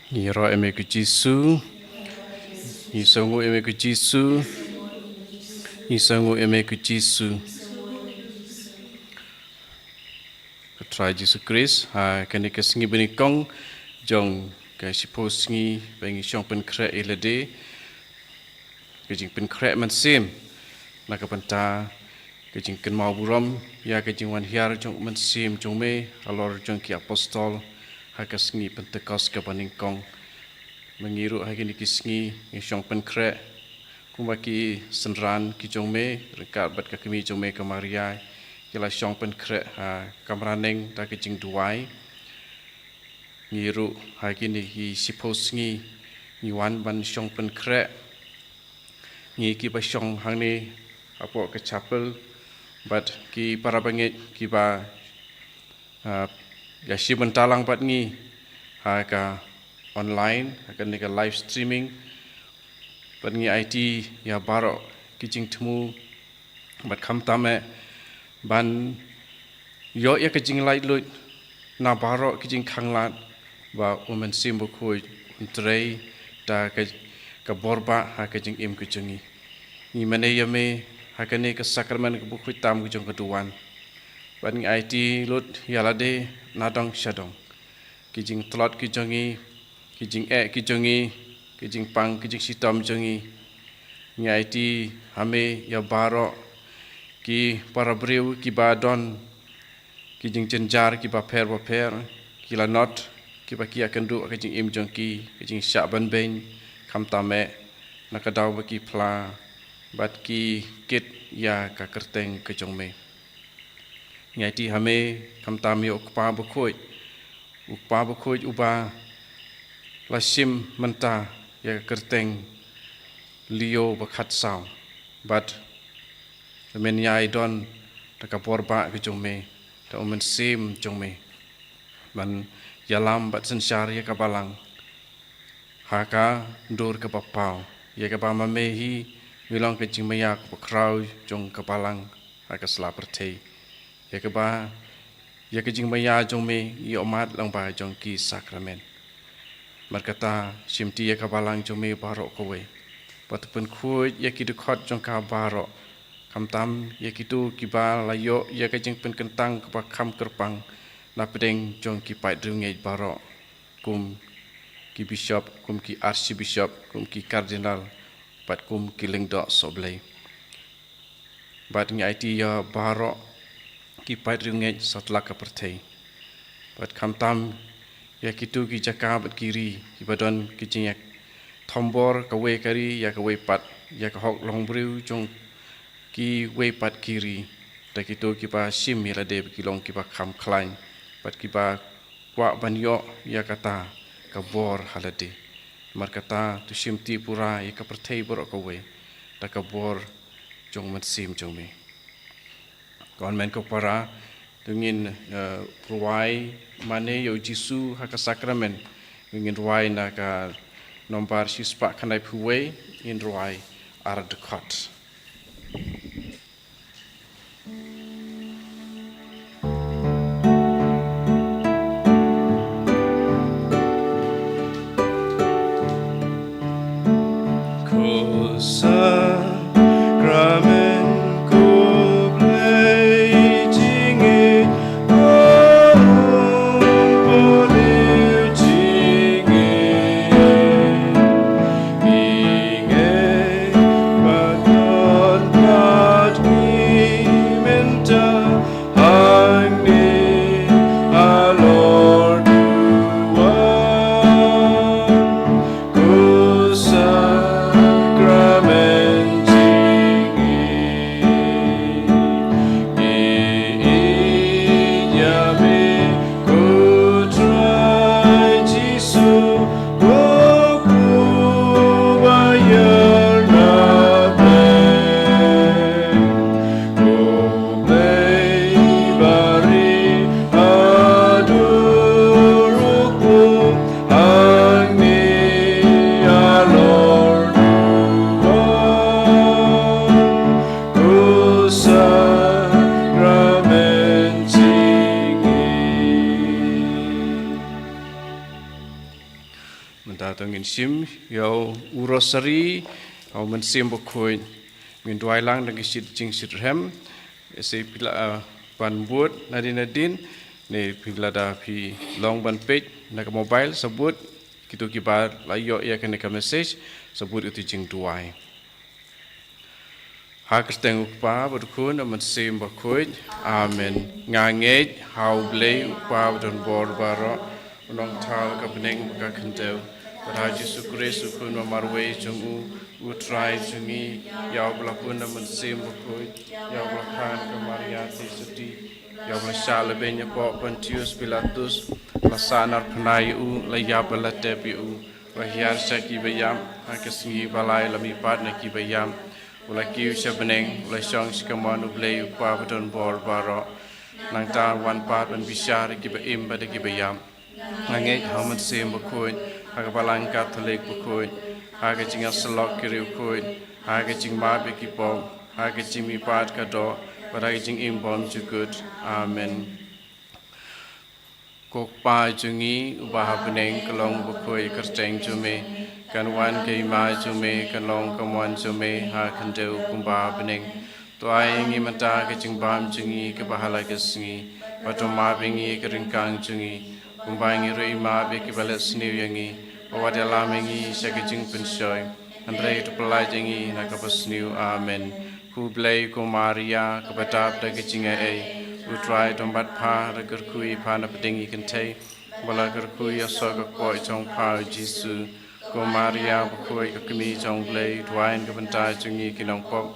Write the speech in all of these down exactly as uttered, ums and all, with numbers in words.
Ngi ïaroh ïa me ko Jisu. Ngi sngewnguh ïa me ko Jisu. Ngi sngewnguh ïa me ko Jisu. Ko Trai Jisu Khrist, ha kane ka sngi banyngkong jong ka shiphew sngi ba ngi shong pynkhreh ïa lade, ka jingpynkhreh mynsiem na ka bynta ka jingkynmaw burom ïa ka jingwan hiar jong u Mynsiem jong me halor jong ki apostol ha ka sngi Pentekost kaba nyngkong. Ma ngi ruh ha kine ki sngi ngi shong pynkhreh kumba ki synran ki jong me ryngkat bad ka kmie jong me ka Maria, ki la shong pynkhreh ha kamra neng da ka jingduwai. Ngi ruh ha kine ki shiphew sngi ngi wan ban shong pynkhreh. Ngi kiba shong hangne hapoh ka chapel bad ki para bangeit kiba, ah, ïashim bynta lang bad ngi ha ka online, ha kane ka live streaming. Bad ngi aiti ïa baroh ki jingthmu bad khamtam eh ban ïoh ïa ka jinglaitluid na baroh ki jingkhanglad ba u Mynsiem Bakhuid un trei da ka, ka bor ba ha ka jingim ka jong ngi. Ngi mane ïa me ha kane ka sakramen kaba khuid tam ka jong ka duwan. Bad ngi aiti lut ïa lade na dong sha dong, ki jingtlot ki jong ngi, ki jingeh ki jong ngi, ki jingpang ki jingshitom jong ngi. Ngi aiti ha me ïa baroh ki para briew kiba don ki jingjynjar kiba pher bapher, ki lanot kiba ki ïakynduh ha ka jingim jong ki, ki jingshah ban beiñ, khamtam eh na ka daw ba ki phla bad ki kit ïa ka kyrteng ka jong me. Ngi aiti ha me khamtam ïa u Kpa Bakhuid, u Kpa Bakhuid uba la shim mynta ïa ka kyrteng Leo ba khatsaw, bad la mynjur don da ka bor ba ka jong me, da u Mynsiem jong me, ban ïalam bad synshar ïa ka balang ha ka dur kaba paw, ïa kaba ma me hi ngi long ka jingmaïa kaba khraw jong ka balang ha ka sla pyrthei. Ïa kaba, ïa ka jingmaïa jong me ngi ïohmad lyngba jong ki sakramen. Namar kata shimti ïa ka balang jong me baroh kawei, bad pynkhuid ïa ki dkhot jong ka baroh, khamtam ïa kito kiba la ïoh ïa ka jingpynkyntang kaba kham kyrpang na pdeng jong ki paid riewngeit baroh, kum ki bishop, kum ki archbishop, kum ki cardinal, bad kum ki lyngdoh sohblei. Bad ngi aiti ïa baroh ki paid riewngeit satlak ka pyrthei, bad khamtam ïa kito ki jaka bad ki ri kiba don ki jingïathombor kawei ka ri ïa kawei pat ïa ka hok longbriew jong kiwei pat ki ri, da kito kiba shim ïa lade ba ki long kiba kham khlaiñ bad kiba kwah ban ïoh ïa kata ka bor ha lade. Namar kata to shimti pura ïa ka pyrthei baroh kawei da ka bor jong u Mynsiem jong me. Ko hynmen ko para, to ngin, eh, rwai mane ïa u Jisu ha ka sakramen. To ngin rwai na ka nombar shispah khyndaiphew wei, ngin rwai ar dkhot. Ko sakramen, ko Blei jingïeit, ko Blei jingïeit, jingïeit ba To ngin shim ïa u rosary ha u Mynsiem Bakhuid. Ngin duwai lang da ka shit jingshitrhem. Ïa se phi lah, ah, ban bud nadien nadien ne phi lah da phi long ban peit na ka mobile sa bud. Kito kiba la ïoh ïa kane ka message sa bud ïa uto u jingduwai. Ha ka kyrteng u Kpa bad u Khun bad u Mynsiem Bakhuid. Amen. Nga ngeit ha U Blei u Kpa badonbor baroh, u Nongthaw ka bneng bad ka khyndew, bad ha u Jisu Khrist u Khun ba marwei jong u, U Trai jong ngi, ïa uba la pun da u Mynsiem Bakhuid, ïa uba la kha na ka Maria Theisotti, ïa uba la shah lehbeiñ hapoh Pontius Pilatus, la sahnarphna ïa u, la ïap bad la tep ïa u, la hiar sha ki baïap, ha ka sngi ba lai la mihpat na ki baïap, u la kiew sha bneng, u la shong sha kamon U Blei u Kpa badonbor baroh. Nangta un wan pat ban bishar ïa kiba im bad ïa kiba ïap. Nga ngeit ha u Mynsiem Bakhuid, ha ka Balang Katholik bakhuid, ha ka jingïasyllok ki riewkhuid, ha ka jingmap ïa ki pop, ha ka jingmihpat ka doh, bad ha ka jingim bymjukut. Amen. Ko Kpa jong ngi uba ha bneng, ka long bakhuid ka kyrteng jong me, kan wan ka hima jong me, kan long ka mon jong me ha khyndew kumba ha bneng. To ai ïa ngi mynta ka jingbam jong ngi kaba ha la ka sngi, bad to map ïa ngi ka ryngkang jong ngi, kumba ngi ruh ngi map ïa kiba leh sniew ïa ngi, bad wat ïalam ïa ngi sha ka jingpynshoi, hynrei to pyllait ïa ngi na kaba sniew. Amen. Khublei ko Maria kaba dap da ka jingaiei, U Trai u don bad pha, la kyrkhu ïa pha na pdeng ki kynthei, bad la kyrkhu ïa u soh ka kpoh jong pha U Jisu. Ko Maria bakhuid ka kmie jong U Blei, duwai na ka bynta jong ngi ki nongpop,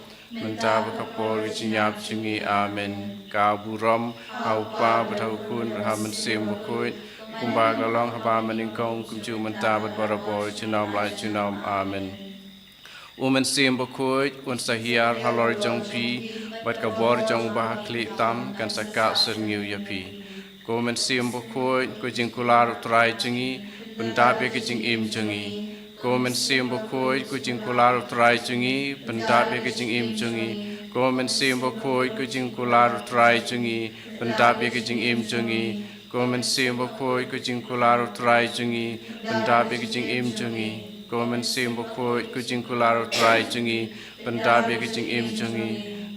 mynta bad ka por ka jingïap jong ngi. Amen. Ka burom ha U Kpa bad ha U Khun bad ha U Mynsiem Bakhuid, kumba ka la long haba mynnyngkong, kumjuh mynta bad barabor, junom la junom. Amen. U Mynsiem Bakhuid un sa hiar halor jong phi, bad ka bor jong uba ha khlieh tam kan sa kah syrngiew ïa phi. Ko Mynsiem Bakhuid, ko jingkular U Trai jong ngi, pyndap ïa ka jingim jong ngi. Ko Mynsiem Bakhuid, ko jingkular U Trai jong ngi, pyndap ïa ka jingim jong ngi. Ko Mynsiem Bakhuid, ko jingkular U Trai jong ngi, pyndap ïa ka jingim jong ngi. Ko Mynsiem Bakhuid, ko jingkular U Trai jong ngi, pyndap ïa ka jingim jong ngi. Ko Mynsiem Bakhuid, ko jingkular U Trai jong ngi, pyndap ïa ka jingim jong ngi.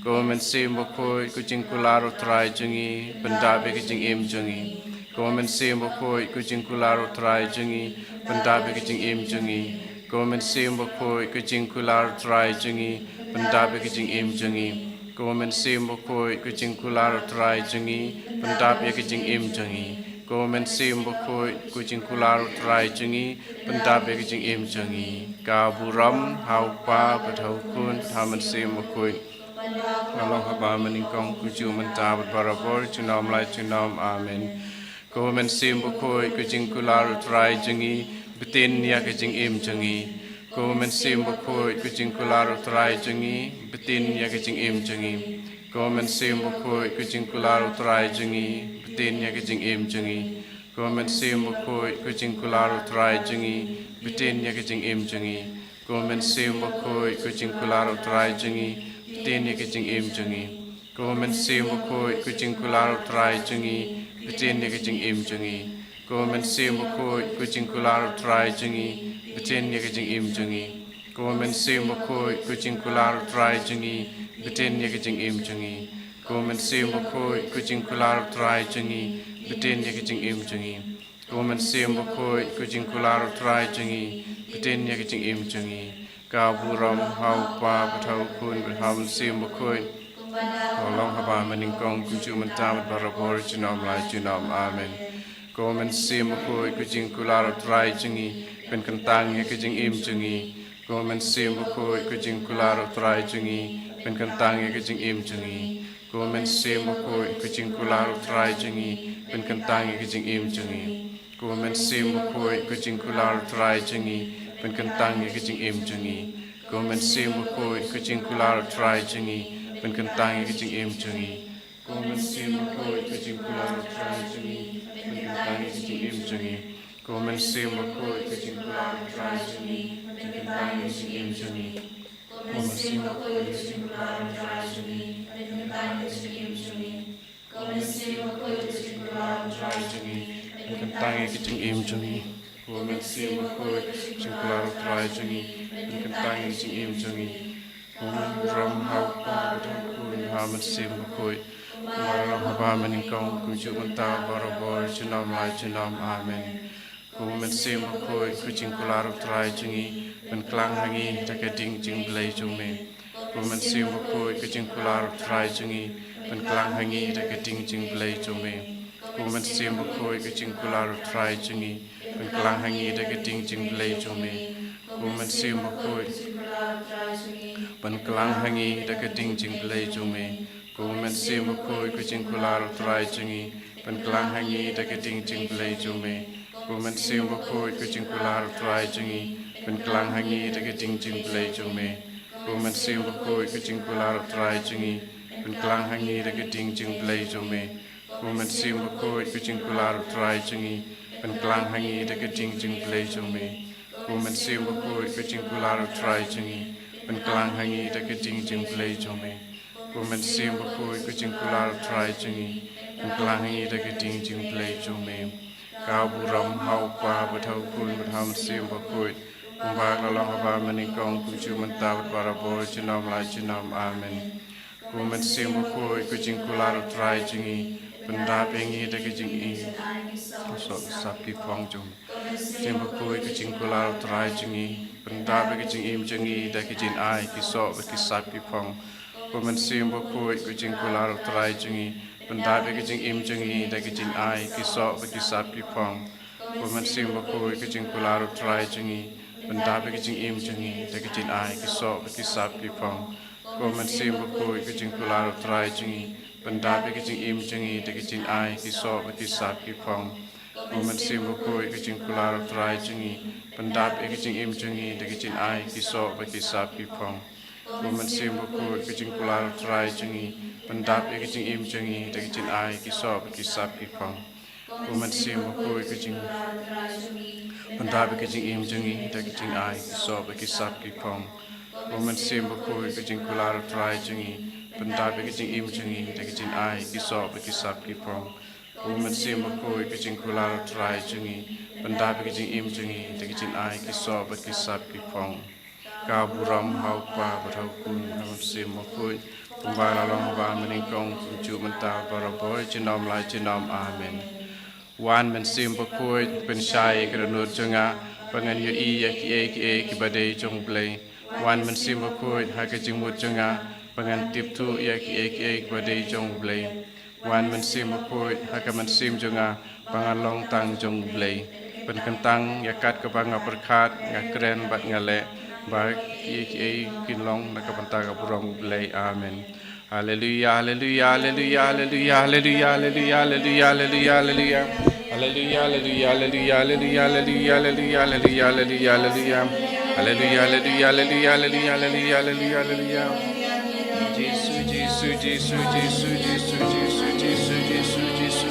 Ko Mynsiem Bakhuid, ko jingkular U Trai jong ngi, pyndap ïa ka jingim jong ngi. Ko Mynsiem Bakhuid, ko jingkular U Trai jong ngi, pyndap ïa ka jingim jong ngi. Ko Mynsiem Bakhuid, ko jingkular U Trai jong ngi, pyndap ïa ka jingim jong ngi. Ko Mynsiem Bakhuid, ko jingkular U Trai jong ngi, pyndap ïa ka jingim jong ngi. Ko Mynsiem Bakhuid, ko jingkular U Trai jong ngi, pyndap ïa ka jingim jong ngi. Ka burom ha U Kpa bad ha U Khun bad ha U Mynsiem Bakhuid, ka long haba mynnyngkong, kumjuh mynta bad barabor, junom la junom. Amen. Ko Mynsiem Bakhuid, ko jingkular U Trai jong ngi, btin ïa ka jingim jong ngi. Ko Mynsiem Bakhuid, ko jingkular U Trai jong ngi, btin ïa ka jingim jong ngi. Ko Mynsiem Bakhuid, ko jingkular U Trai jong ngi, btin ïa ka jingim jong ngi. Ko Mynsiem Bakhuid, ko jingkular U Trai jong ngi, btin ïa ka jingim jong ngi. Ko Mynsiem Bakhuid, ko jingkular U Trai jong ngi, btin ïa ka jingim jong ngi. Ko Mynsiem Bakhuid, ko jingkular U Trai jong ngi, btin ïa ka jingim jong ngi. Ko Mynsiem Bakhuid, ko jingkular U Trai jong ngi, btin ïa ka jingim jong ngi. Ko Mynsiem Bakhuid, ko jingkular U Trai jong ngi, btin ïa ka jingim jong ngi. Ko Mynsiem Bakhuid, ko jingkular U Trai jong ngi, btin ïa ka jingim jong ngi. Ko Mynsiem Bakhuid, ko jingkular U Trai jong ngi, btin ïa ka jingim jong ngi. Ka burom ha U Kpa bad ha U Khun bad ha U Mynsiem Bakhuid, ka long haba mynnyngkong, kumjuh mynta bad barabor, junom la junom. Amen. Ko Mynsiem Bakhuid, ko jingkular U Trai jong ngi, pynkyntang ïa ka jingim jong ngi. Ko Mynsiem Bakhuid, ko jingkular U Trai jong ngi, pynkyntang ïa ka jingim jong ngi. Ko Mynsiem Bakhuid, ko jingkular U Trai jong ngi, pynkyntang ïa ka jingim jong ngi. Ko Mynsiem Bakhuid, ko jingkular U Trai jong ngi, pynkyntang ïa ka jingim jong ngi. Ko Mynsiem Bakhuid, ko jingkular U Trai jong ngi, pynkyntang ïa ka jingim jong ngi. Ko Mynsiem Bakhuid, ko jingkular U Trai jong ngi, pynkyntang ïa ka jingim jong ngi. Ko Mynsiem Bakhuid, ko jingkular U Trai jong ngi, pynkyntang ïa ka jingim jong ngi. Ko Mynsiem Bakhuid, ko jingkular U Trai jong ngi, pynkyntang ïa ka jingim jong ngi. Ko Mynsiem Bakhuid, ko jingkular U Trai jong ngi, pynkyntang ïa ka jingim jong ngi. Ko Mynsiem Bakhuid, ka jingkular U Trai jong ngi, pynkyntang ïa ka jingim jong ngi. Ko Mynsiem Bakhuid, ha U Kpa, ha U Khun, ha U Mynsiem Bakhuid, kumba la long haba mynnyngkong, kumjuh mynta, barabor, junom la junom. Amen. Ko Mynsiem Bakhuid, ka jingkular U Trai jong ngi, pynklang ha ngi da ka ding jingblei jong me. Ko Mynsiem Bakhuid, ka jingkular U Trai jong ngi, pynklang ha ngi da ka ding jingblei jong me. Ko Mynsiem Bakhuid, ka jingkular U Trai jong ngi, pynklang ha ngi da ka ding jingblei jong me. Ko Mynsiem Bakhuid, pynklang ha ngi da ka ding jingblei jong me. Ko Mynsiem Bakhuid, ka jingkular U Trai jong ngi, pynklang ha ngi da ka ding jingblei jong me. Ko Mynsiem Bakhuid, ka jingkular U Trai jong ngi, pynklang ha ngi da ka ding jingblei jong me. Ko Mynsiem Bakhuid, ka jingkular U Trai jong ngi, pynklang ha ngi da ka ding jingblei jong me. Ko Mynsiem Bakhuid, ka jingkular U Trai jong ngi, pynklang ha ngi da ka ding jingblei jong me. Ko Mynsiem Bakhuid, ka jingkular U Trai jong ngi, pynklang ha ngi da ka ding jingblei jong me. Ko Mynsiem Bakhuid, ka jingkular U Trai jong ngi, pynklang ha ngi da ka ding jingblei jong me. Ka burom ha U Kpa, bad ha U Khun, bad ha U Mynsiem Bakhuid, kumba la long haba mynnyngkong, kumjuh mynta, bad barabor, junom la junom. Amen. Ko Mynsiem Bakhuid, ka jingkular U Trai jong ngi, pyndap ïa ngi da ka jingim, sop sap ki phong jong me. Mynsiem Bakhuid, ka jingkular U Trai jong ngi, pyndap ïa ka jingim jong ngi da ka jingai, ki soh bad ki sap ki phong. Ko Mynsiem Bakhuid, ka jingkular U Trai jong ngi, pyndap ïa ka jingim jong ngi da ka jingai, ki soh bad ki sap ki phong. Ko Mynsiem Bakhuid, ka jingkular U Trai jong ngi, pyndap ïa ka jingim jong ngi da ka jingai, ki soh bad ki sap ki phong. Ko Mynsiem Bakhuid, ka jingkular U Trai jong ngi, pyndap ïa ka jingim jong ngi da ka jingai, ki soh bad ki sap ki phong. Ko Mynsiem Bakhuid, ka jingkular U Trai jong ngi, pyndap ïa ka jingim jong ngi da ka jingai, ki soh bad ki sap ki phong. Ko Mynsiem Bakhuid, ka jingkular U Trai jong ngi, pyndap ïa ka jingim jong ngi da ka jingai, ki soh bad ki sap ki phong. Ko Mynsiem Bakhuid, ka jing, pyndap ïa ka jingim jong ngi da ka jingai, ki soh bad ki sap ki phong. Ko Mynsiem Bakhuid, ka jingkular U Trai jong ngi, pyndap ïa ka jingim jong ngi da ka jingai, ki soh bad ki sap ki phong. Ko Mynsiem Bakhuid, ka jingkular U Trai jong ngi, pyndap ïa ka jingim jong ngi da ka jingai, ki soh bad ki sap ki phong. Ka burom ha U Kpa, bad ha U Khun, ha U Mynsiem Bakhuid, kumba la long haba mynnyngkong, kumjuh mynta, barabor, junom la junom. Amen. Wan Mynsiem Bakhuid, pynshai ïa ka dohnud jong nga, ba ngan ïohi ïa kiei kiei kiba dei jong U Blei. Wan Mynsiem Bakhuid, ha ka jingmut jong nga, ba ngan tip thuh ïa kiei kiei kiba dei jong U Blei. Wan Mynsiem Bakhuid, ha ka mynsiem jong nga, ba ngan long tang jong U Blei. Pynkyntang ïa kat kaba nga pyrkhat, nga kren bad nga leh, ba kiei kiei kin long na ka bynta ka burom U Blei. Amen. Haleluia, haleluia, haleluia, haleluia. Haleluia, haleluia, haleluia, haleluia. Haleluia, haleluia, haleluia, haleluia, haleluia, haleluia, haleluia. Haleluia, haleluia, haleluia, haleluia, haleluia, haleluia, haleluia. Jisu, Jisu, Jisu, Jisu, Jisu, Jisu, Jisu, Jisu.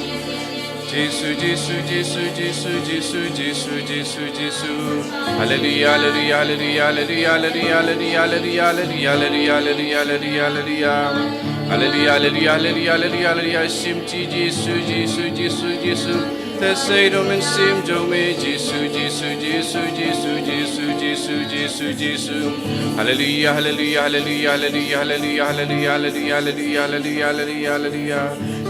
Jisu, Jisu, Jisu, Jisu, Jisu, Jisu, Jisu, Jisu. Haleluia, haleluia, haleluia, haleluia, haleluia, haleluia, haleluia, haleluia, haleluia, haleluia, haleluia. Haleluia, haleluia, haleluia, haleluia, haleluia. Shim Jisu, Jisu, Jisu, Jisu. Te sei da u mynsiem jong me Jisu, Jisu, Jisu, Jisu, Jisu, Jisu, Jisu, Jisu. Haleluia, haleluia, haleluia, haleluia, haleluia, haleluia, haleluia, haleluia, haleluia, haleluia, haleluia.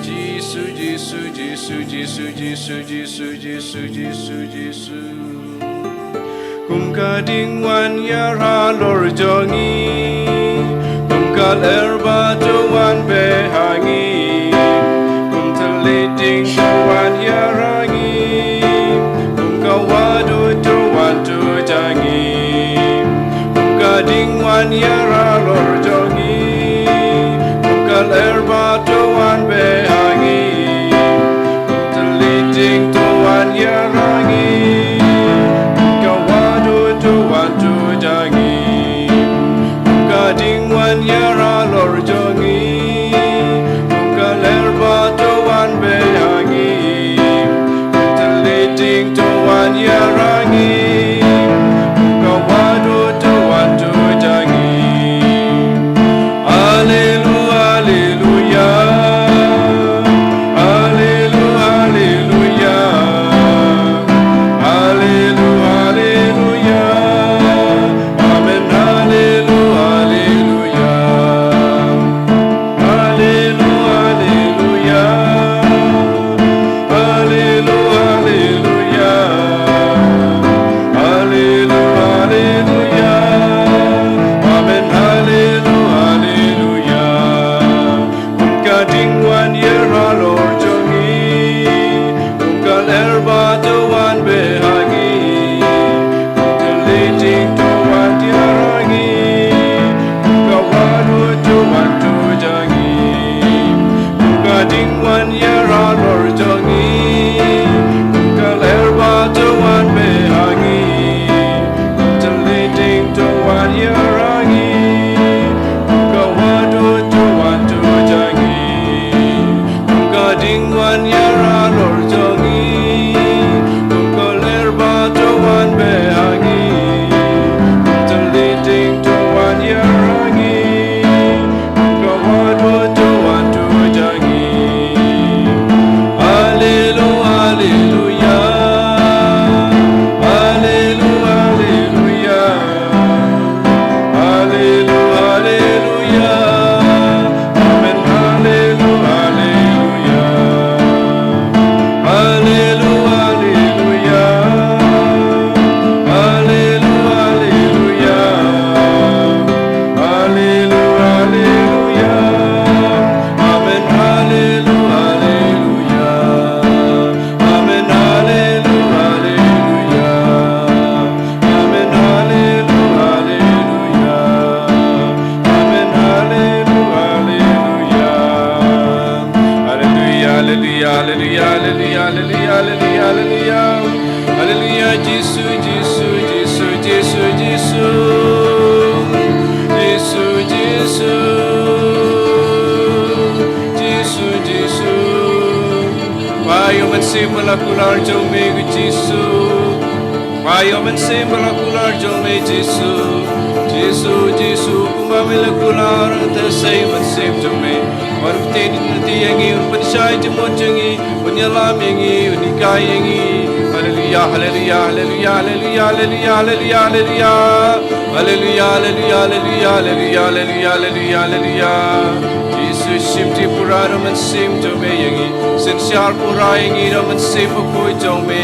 Jisu, Jisu, Jisu, Jisu, Jisu, Jisu, Jisu, Jisu, Jisu. Kum ka ding wan ïar halor jong ngi, kum ka lyer ba to wan beh ha ngi, kum thylliej ding to wan ïar ha ngi, kum ka wahduid to wan tuid ha ngi, kum ka ding wan ïar halor jong ngi, kum ka lyer ba to wan beh ha ngi, kum thylliej ding to wan ïar ha ngi, kum ka wahduid to wan tuid ha ngi, kum ka ding wan ïar halor jong ngi, kum Wan ïa halor jong ngi, kum ka lyer ba to wan beh ha ngi, kum ka thylliej ding to wan ïa ngi, kum ka wah to wan tuid ha ngi, kum ka ding wan ïa halor jong ngi, kum ka lyer ba to wan beh ha ngi, kum ka thylliej ding to wan ïa ngi. Alleluia, alleluia. Amen, alleluia, alleluia. Amen, alleluia, alleluia. Amen, alleluia, alleluia. Amen, alleluia, alleluia. Alleluia, alleluia, alleluia, alleluia, alleluia, alleluia, alleluia. Alleluia, Jisu, Jisu, Jisu, Jisu, Jisu. Jisu, Jisu, Jisu, Jisu. Ba ïoh mynsiem ba la kular jong me ko Jisu. Ba ïoh mynsiem ba la kular jong me Jisu. Jisu, Jisu, kumba me la kular te sei mynsiem jong me. Wat u ktien u ktien ïa ngi, un pynshai jingmut jong ngi, un ïalam ïa ngi, un hikai ïa ngi. Haleluia, haleluia, haleluia, haleluia. Haleluia, haleluia, haleluia, haleluia. Jisu, shim Tripura da u mynsiem jong me ïa ngi. Synshar pura ïa ngi da u mynsiem bakhuid jong me.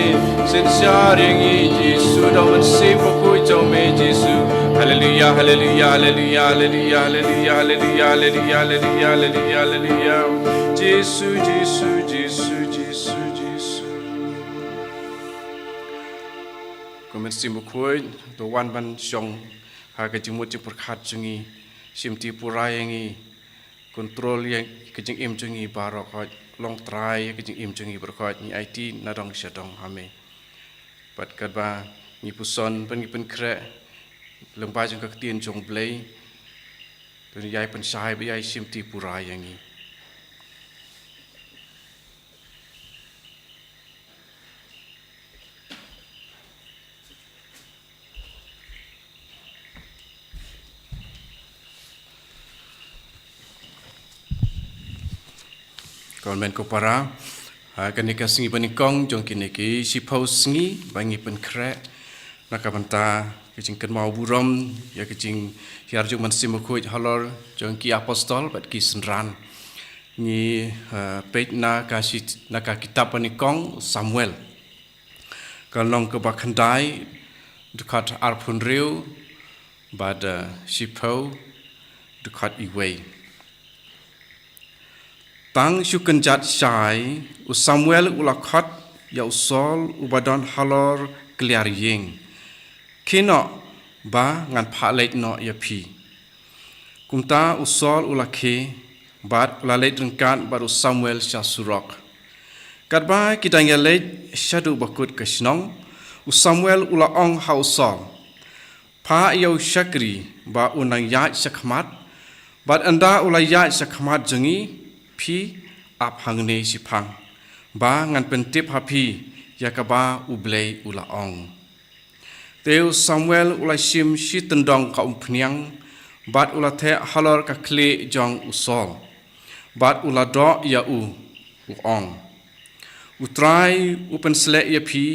Synshar ïa ngi Jisu da u mynsiem bakhuid jong me Jisu. Haleluia, haleluia, haleluia. Jisu, Jisu, Jisu, Jisu, Jisu. Ko Mynsiem Bakhuid, to wan ban shong ha ka jingmut jingpyrkhat jong ngi, shim Tripura ïa ngi, kontrol ïa ka jingim jong ngi baroh, long trai ïa ka jingim jong ngi baroh, ngi aiti na dong sha dong ha me. Bad katba ngi puson bad ngi pynkhreh lyngba jong ka ktien jong U Blei, to ngi ïai pynshai bad ïai shim Tripura ïa ngi. Ko hynmen ko para, ha kane ka sngi banyngkong jong kine ki shiphew sngi ba ngi pynkhreh na ka bynta ka jingkynmaw burom ïa ka jinghiar jong u Mynsiem Bakhuid halor jong ki apostol bad ki synran. Ngi, eh, peit na ka shi-, na ka kitab banyngkong Samuel. Ka lynnong kaba khyndai, dkhot arphew hynriew bad, eh, shiphew, dkhot iwei. Tang shu kynjat shai, u Samuel u la khot ïa u Saul uba don halor kliar ïing. Khie noh ba ngan phah leit noh ïa phi. Kumta u Saul u la khie, bad u la leit ryngkat bad u Samuel sha surok. Katba ki dang ïaleit shaduh ba kut ka shnong, u Samuel u la ong ha u Saul, phah ïa u shakri ba un nang ïaid shakhmat, bad ynda u la ïaid shakhmat jong ngi, phi ap hangne shiphang, ba ngan pyntip ha phi ïa kaba U Blei u la ong. Te u Samuel u la shim shi tyndong ka umphniang, bad u la theh halor ka khlieh jong u Saul, bad u la doh ïa u, u ong, U Trai u pynsleh ïa phi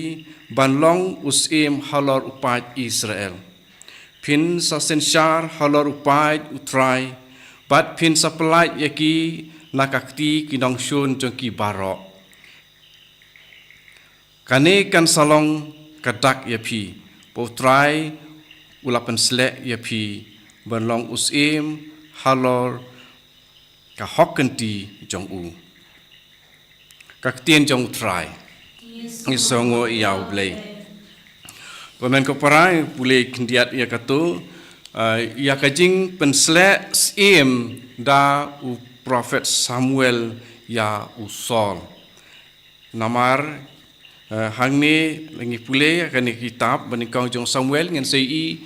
ban long u syiem halor u paid Israel. Phin sa synshar halor u paid U Trai, bad phin sa pyllait ïa ki na ka kti ki nongshun jong ki baroh. Kane kan sa long ka dak ïa phi, ba U Trai u la pynsleh ïa phi ban long u syiem halor ka hok kynti jong u. Ka ktien jong U Trai. Ngi sngewnguh ïa U Blei. Ko hynmen ko para, pule khyndiat ïa kato, eh, ïa ka jingpynsleh syiem da u prophet Samuel ïa u Saul. Namar, eh, hangne la ngi pule ïa kane ka kitab banyngkong jong Samuel ngin sa ïohi,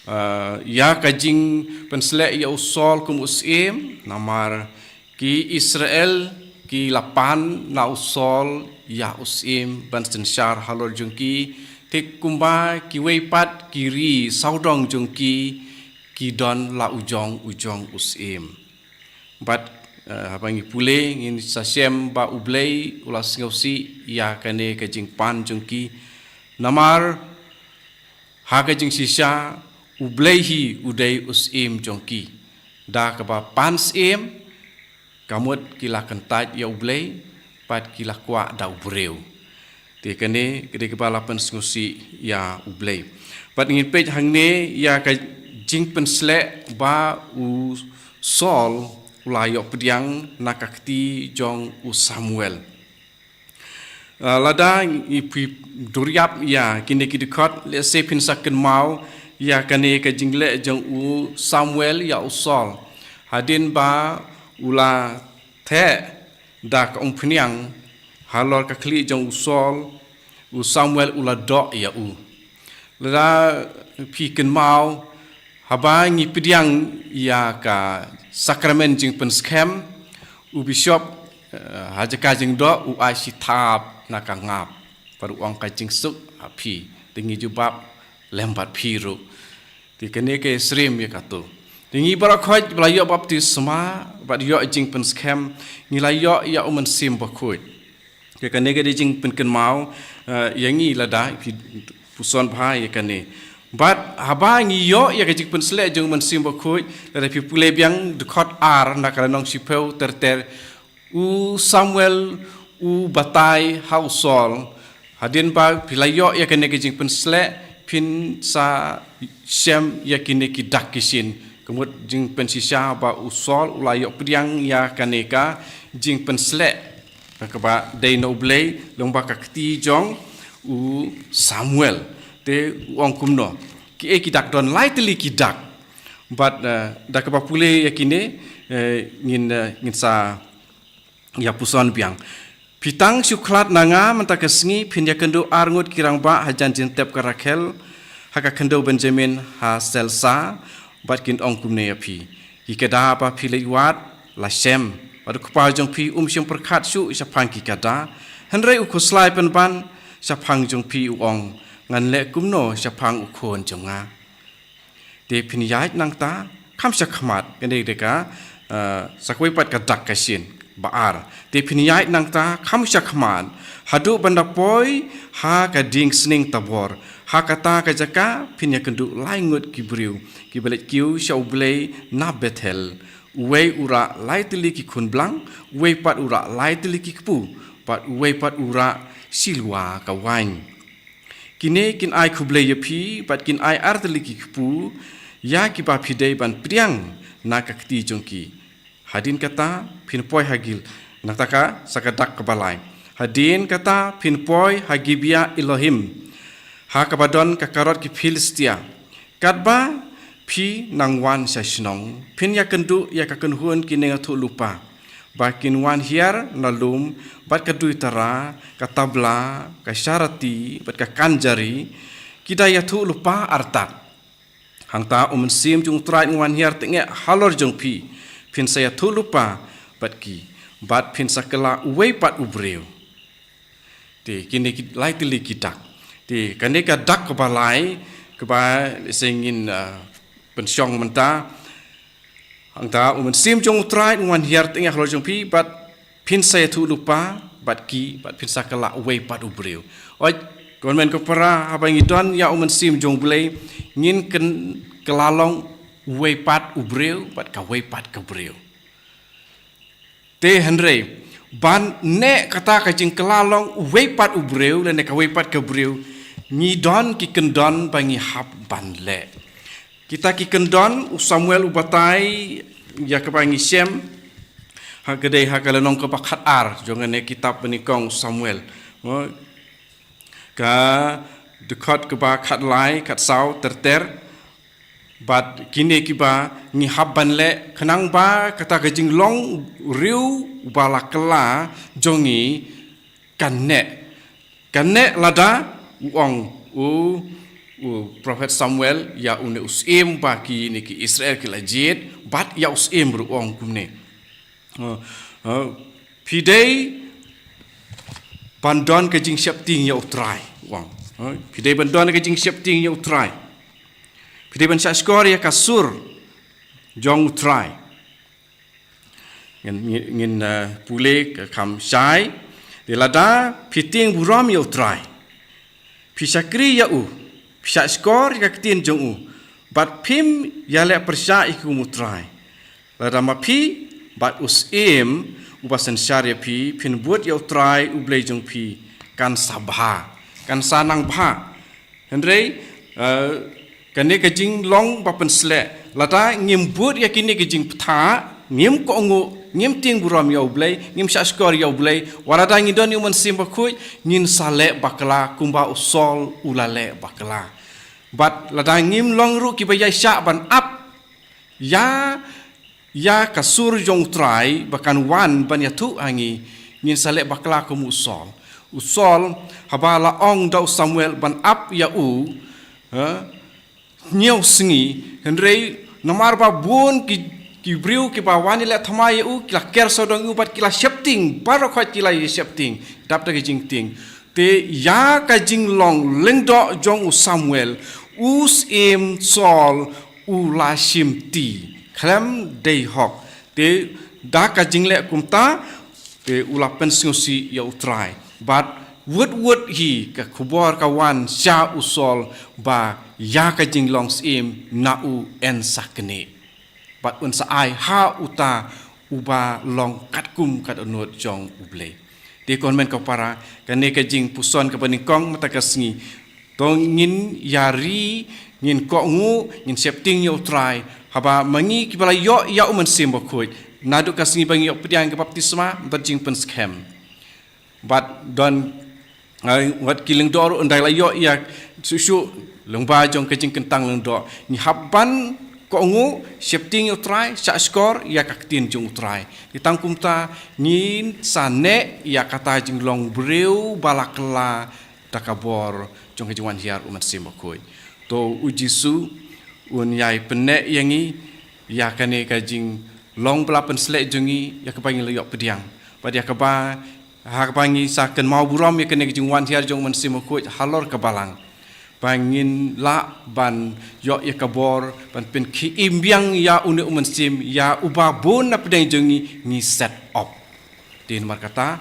eh, ïa ka jingpynsleh ïa u Saul kum u syiem, namar ki Israel ki la pan na u Saul ïa u syiem ban synshar halor jong ki, te kumba kiwei pat ki ri sawdong jong ki ki don la u jong u jong u syiem. Bad, eh, haba ngi pule ngin sa shem ba U Blei u la sngewsih ïa kane ka jingpan jong ki. Namar ha ka jingshisha U Blei hi u dei u syiem jong ki. Da kaba pan syiem, ka mut ki la kyntait ïa U Blei, bad ki la kwah da u briew. Te kane ka dei kaba la pynsngewsih ïa U Blei. Bad ngin peit hangne ïa ka jingpynsleh ba u Saul u la ïoh pdiang na ka kti jong u Samuel. Ah, lada ngi phi duriap ïa kine ki dkhot, lehse phin sa kynmaw ïa kane ka jingleh jong u Samuel ïa u Saul. Hadien ba u la theh da ka umphniang halor ka khlieh jong u Saul, u Samuel u la doh ïa u. Lada phi kynmaw, haba ngi pdiang ïa ka sakramen jingpynskhem, u bishop, eh, ha jaka jingdoh u ai shi thap na ka ngap. Bad u ong ka jingsuk ha phi, te ngi jubab lem bad phi ruh. Te kane ka syriem ïa kato. Te ngi baroh khoit ba la ïoh baptisma, bad ïoh jingpynskhem, ngi la ïoh ïa u Mynsiem Bakhuid. Te kane ka dei jingpynkynmaw, eh, ïa ngi lada phi puson bha ïa kane. Bad haba ngi ïoh ïa ka jingpynsleh jong u Mynsiem Bakhuid, lada phi pule biang dkhot ar na ka lynnong shiphew ter ter, u Samuel u batai ha u Saul, hadien ba phi la ïoh ïa kane ka jingpynsleh, phin sa shem ïa kine ki dak ki shin. Ka mut jingpynshisha ba u Saul u la ïoh pdiang ïa kane ka jingpynsleh. Kaba dei na U Blei, lyngba ka kti jong u Samuel. Te u ong kumno. Kiei ki dak, don lai tylli ki dak. Bad, eh, da kaba pule ïa kine, eh, ngin, eh, ngin sa ïa puson biang. Phi tang shu khlad na nga mynta ka sngi, phin ïakynduh ar ngut ki rangbah hajan jingtep ka Rakhel, ha ka khyndew Benjamin ha Selsa, bad kin ong kumne ïa phi. Ki kada ba phi leit wad, la shem. Bad u kpa jong phi um shym pyrkhat shuh shaphang ki kada. Hynrei u khuslai pynban shaphang jong phi u ong, ngan leh kumno shaphang u khun jong nga. Te phin ïaid nangta kham shakhmat, kane ka dei ka, eh, sa kawei pat ka dak ka shin, ba ar. Te phin ïaid nangta kham shakhmat, haduh ban da poi ha ka dieng sneng Tabor. Ha kata ka jaka phin ïakynduh lai ngut ki briew kiba leit kiew sha U Blei na Bethel. Uwei u rah lai tylli ki khun blang, uwei pat u rah lai tylli ki kpu, bad uwei pat u rah shi lwa ka waiñ. Kine kin ai khublei ïa phi, bad kin ai ar tylli ki kpu ïa kiba phi dei ban pdiang na ka kti jong ki. Hadien kata phin poi ha Gil, nangta ka sa ka dak kaba lai. Hadien kata phin poi ha Gibea Elohim, ha kaba don ka karod ki Philistia. Katba phi nang wan sha shnong, phin ïakynduh ïa ka kynhun ki nongïathuhlypa ba kin wan hiar na lum, bad ka duitara, ka tabla, ka sharati, bad ka kanjari, ki da ïathuhlypa artat. Hangta U Mynsiem jong U Trai un wan hiar tyngeh halor jong phi, phin sa ïathuhlypa bad ki, bad phin sa kylla uwei pat u briew. Te kine ki lai tylli ki dak. Te kane ka dak kaba lai, kaba lehse ngin, ah, pynshong mynta. Hangta U Mynsiem jong U Trai un wan hiar tyngeh halor jong phi, bad phin sa ïathuhlypa bad ki, bad phin sa kylla uwei pat u briew. Oi, ko hynmen ko para, haba ngi don ïa U Mynsiem jong U Blei, ngin kyn-, kylla long uwei pat u briew, bad kawei pat ka briew. Te hynrei, ban neh kata ka jingkylla long uwei pat u briew, lane kawei pat ka briew, ngi don ki kyndon ba ngi hap ban leh. Kita ki kyndon, u Samuel u batai ïa kaba ngi shem, ha ka dei ha ka lynnong kaba khatar jong kane ka kitab banyngkong u Samuel. Mo, ka dkhot kaba khatlai, khatsaw, ter ter. Bad kine kiba ngi hap ban leh khnang ba kata ka jinglong briew ba la kylla jong ngi kan neh. Kan neh lada u ong u, u prophet Samuel ïa une u syiem ba kine ki Israel ki la jied, bad ïa u syiem ruh u ong kumne. Uh, uh, phi dei ban don ka jingsheptieng ïa u Trai, u ong. Uh, phi dei ban don ka jingsheptieng ïa u Trai. Phi dei ban shahshkor ïa ka sur jong u Trai. Ngin, ngin, ngin, uh, pule ka kham shai. Te lada phi tieng burom ïa u Trai, phi shakri ïa u, phi shahshkor ïa ka ktien jong u, bad phim ïaleh pyrshah ïa kum u Trai. Lada ma phi bad u syiem uba synshar ïa phi, phin bud ïa u Trai u Blei jong phi, kan sa bha, kan sa nang bha. Hynrei, eh, kane ka jinglong ba pynsleh, lada ngim bud ïa kine ki jingbthah, ngim kohnguh, ngim tieng burom ïa u Blei, ngim shahshkor ïa u Blei, wat lada ngi don ïa u Mynsiem Bakhuid, ngin sa leh bakla kumba u Saul u la leh bakla. Bad lada ngim long ruh kiba ïaishah ban ap ïa, ïa ka sur jong u Trai ba kan wan ban ïathuh ha ngi, ngin sa leh bakla kum u Saul. U Saul, haba la ong da u Samuel ban ap ïa u, ha, hynñiew sngi, hynrei namar ba bun ki, ki briew kiba wan ïaleh thymmai ïa u, ki la ker sawdong ïa u bad ki la sheptieng, baroh khoit ki la ïa sheptieng, dap da ka jingtieng. Te ïa ka jinglong lyngdoh jong u Samuel, u syiem Saul u la shimti khlem dei hok. Te da ka jingleh kumta, te u la pynsngewsih ïa u Trai. Bad wut wut hi ka khubor ka wan sha u Saul ba ïa ka jinglong syiem na u yn sa knieh. Bad un sa ai ha uta uba long katkum ka dohnud jong u Blei. Te ko hynmen ko para, kane ka jingpuson kaba nyngkong mynta ka sngi. To ngin ïari, ngin kohnguh, ngin sheptieng ïa u Trai, haba ma ngi kiba la ïoh ïa u Mynsiem Bakhuid, naduh ka sngi ba ngi ïoh pdiang ka baptisma, bad jingpynskhem. Bad don, eh, wat ki lyngdoh ruh ynda la ïoh ïa shuh shuh lyngba jong ka jingkyntang lyngdoh. Ngi hap ban kohnguh, sheptieng ïa u Trai, shahshkor ïa ka ktien jong u Trai. Te tang kumta ngin sa neh ïa kata jinglong briew ba la kylla da ka bor jong ka jingwan hiar u Mynsiem Bakhuid. To u Jisu un ïai pynneh ïa ngi ïa kane ka jinglong ba la pynshlur jong ngi, ïa kaba ngi la ïoh pdiang. Bad ïa kaba, ha kaba ngi sa kynmaw burom ïa kane ka jingwan hiar jong u Mynsiem Bakhuid halor ka balang. Ba ngin lah ban ïoh ïa ka bor ban pynkhie im biang ïa une u Mynsiem, ïa uba bun na pdeng jong ngi ngi set op. Te namar kata,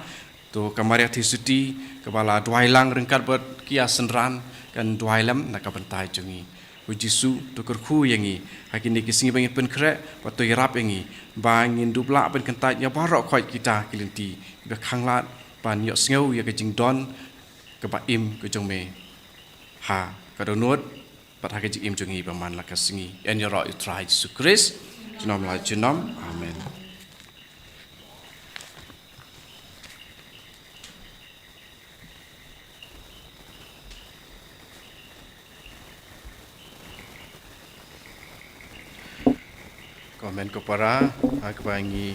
to ka Maria Theisotti kaba la duwai lang ryngkat bad ki ïa synran kan duwai lem na ka bynta jong ngi. U Jisu, to kyrkhu ïa ngi ha kine ki sngi ba ngin pynkhreh, bad to ïarap ïa ngi ba ngin dup lah ban kyntait ïa baroh khoit kita ki lynti kiba khanglad ban ïohsngew ïa ka jingdon kaba im ka jong me ha ka dohnud bad ha ka jingim jong ngi ba man la ka sngi. Yn ïaroh ïa u Trai Jisu Khrist junom la junom. Amen. Ko hynmen ko para, ha kaba ngi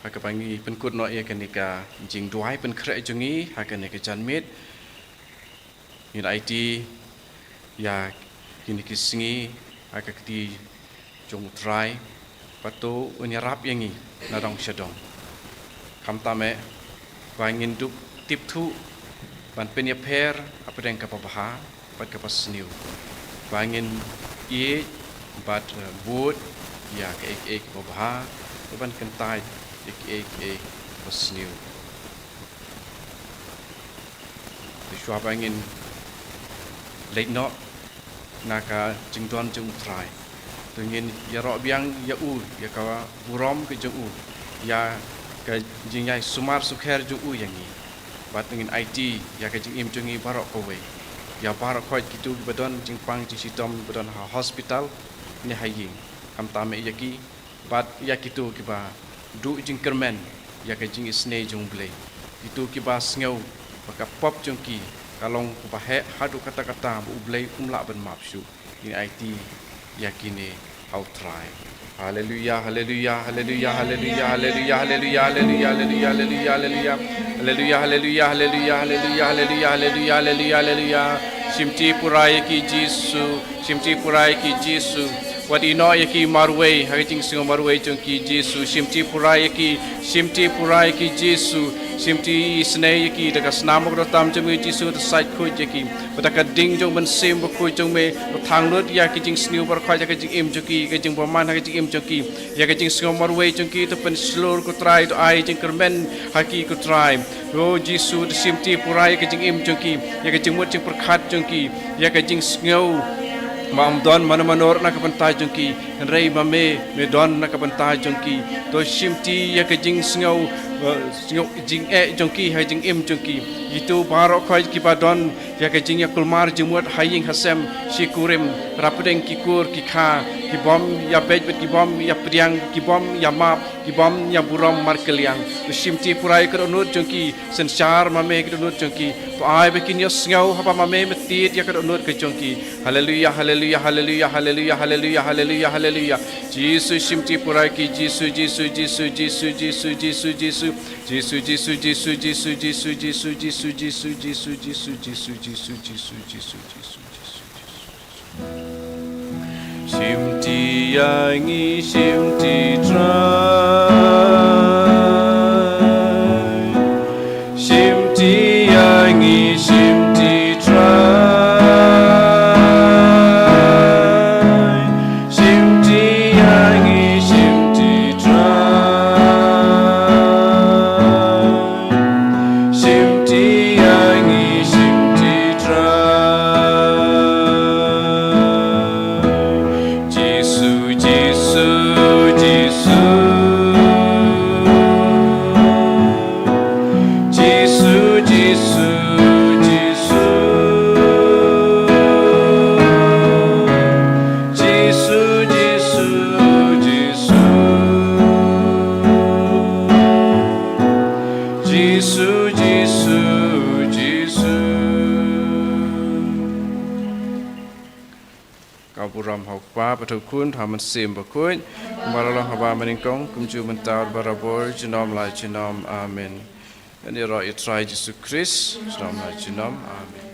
ha kaba ngi pynkut noh ïa kane ka jingduwai pynkhreh jong ngi ha kane ka janmiet. Ngin aiti ïa kine ki sngi ha ka kti jong u Trai, bad to un ïarap ïa ngi na dong sha dong. Khamtam eh ba ngin dup tip thuh ban pynïapher hapdeng kaba bha bad kaba sniew. Ba ngin ïeit bad, eh, bud ïa kaei kaei kaba bha, bad ban kyntait ïa kaei kaei kaba sniew. Te shuwa ba ngin leit noh na ka jingdon jong u Trai, to ngin ïaroh biang ïa u, ïa ka burom ka jong u, ïa ka jingïai sumar sukher jong u ïa ngi. Bad to ngin aiti ïa ka jingim jong ngi baroh kawei, ïa baroh khoit kito kiba don jingpang jingshitom ba don ha hospital ne ha ïing. Khamtam eh ïa ki, bad ïa kito kiba duh jingkyrmen ïa ka jingisynei jong U Blei. Kito kiba sngew ba ka pop jong ki ka long kaba heh haduh katta katta ba U Blei um lah ban map shuh. Ngin aiti ïa kine ha U Trai. Haleluia, haleluia, haleluia, haleluia, haleluia, haleluia, haleluia, haleluia, haleluia, haleluia, haleluia, haleluia, haleluia, haleluia, haleluia, haleluia, haleluia, haleluia, haleluia. Shimti pura ïa ki Jisu, shimti pura ïa ki Jisu. Wat ïehnoh ïa ki marwei ha ka jingsngew marwei jong ki Jisu. Shimti pura ïa ki, shimti pura ïa ki Jisu. Shimti isynei ïa ki da ka snam bakordor tam jong me Jisu, to sait khuid ïa ki. Bad da ka ding jong u Mynsiem Bakhuid jong me, to thang lut ïa ki jingsniew baroh khoit ha ka jingim jong ki, ka jingbymman ha ka jingim jong ki. Ïa ka jingsngew marwei jong ki to pynshlur ko Trai, to ai jingkyrmen ha ki ko Trai. O Jisu, to shimti pura ïa ka jingim jong ki, ïa ka jingmut jingpyrkhat jong ki, ïa ka jingsngew ba ym don mano mano ruh na ka bynta jong ki, hynrei ma me, me don na ka bynta jong ki. To shimti ïa ka jingsngew, eh, sngew jingeh jong ki ha jingim jong ki. Kito baroh khoit kiba don ïa ka jingïakulmar jingmut ha ïing ha sem, shi kurim, rapdeng ki kur ki kha, kibym ïabeit bad kibym ïapdiang, kibym ïamap, kibym ïaburom markylliang. To shimti pura ïa ka dohnud jong ki, synshar ma me ka dohnud jong ki. To ai ba kin ïohsngew haba ma me me tied ïa ka dohnud ka jong ki. Haleluia, haleluia, haleluia, haleluia, haleluia, haleluia, haleluia. Jisu shimti pura ïa ki, Jisu, Jisu, Jisu, Jisu, Jisu, Jisu, Jisu. Jisu, Jisu, Jisu, Jisu, Jisu, Jisu, Jisu, Jisu, Jisu, Jisu, Jisu, Jisu, Jisu, Jisu, Jisu, Jisu, Jisu. Shimti ïa ngi, shimti Trai. Shimti ïa ngi, shimti Trai. Shimti ïa ngi, shimti Trai. Shimti ïa ngi, shimti Trai. Jisu, Jisu, Jisu. Jisu, Jisu, Jisu. Jisu, Jisu, Jisu. Jisu, Jisu, Jisu. Ka burom ha U Kpa bad ha U Khun bad ha U Mynsiem Bakhuid. Kumba la long haba mynnyngkong, kumjuh mynta bad barabor, junom la junom. Amen. Ngan ïaroh ïa U Trai Jisu Khrist, junom la junom. Amen.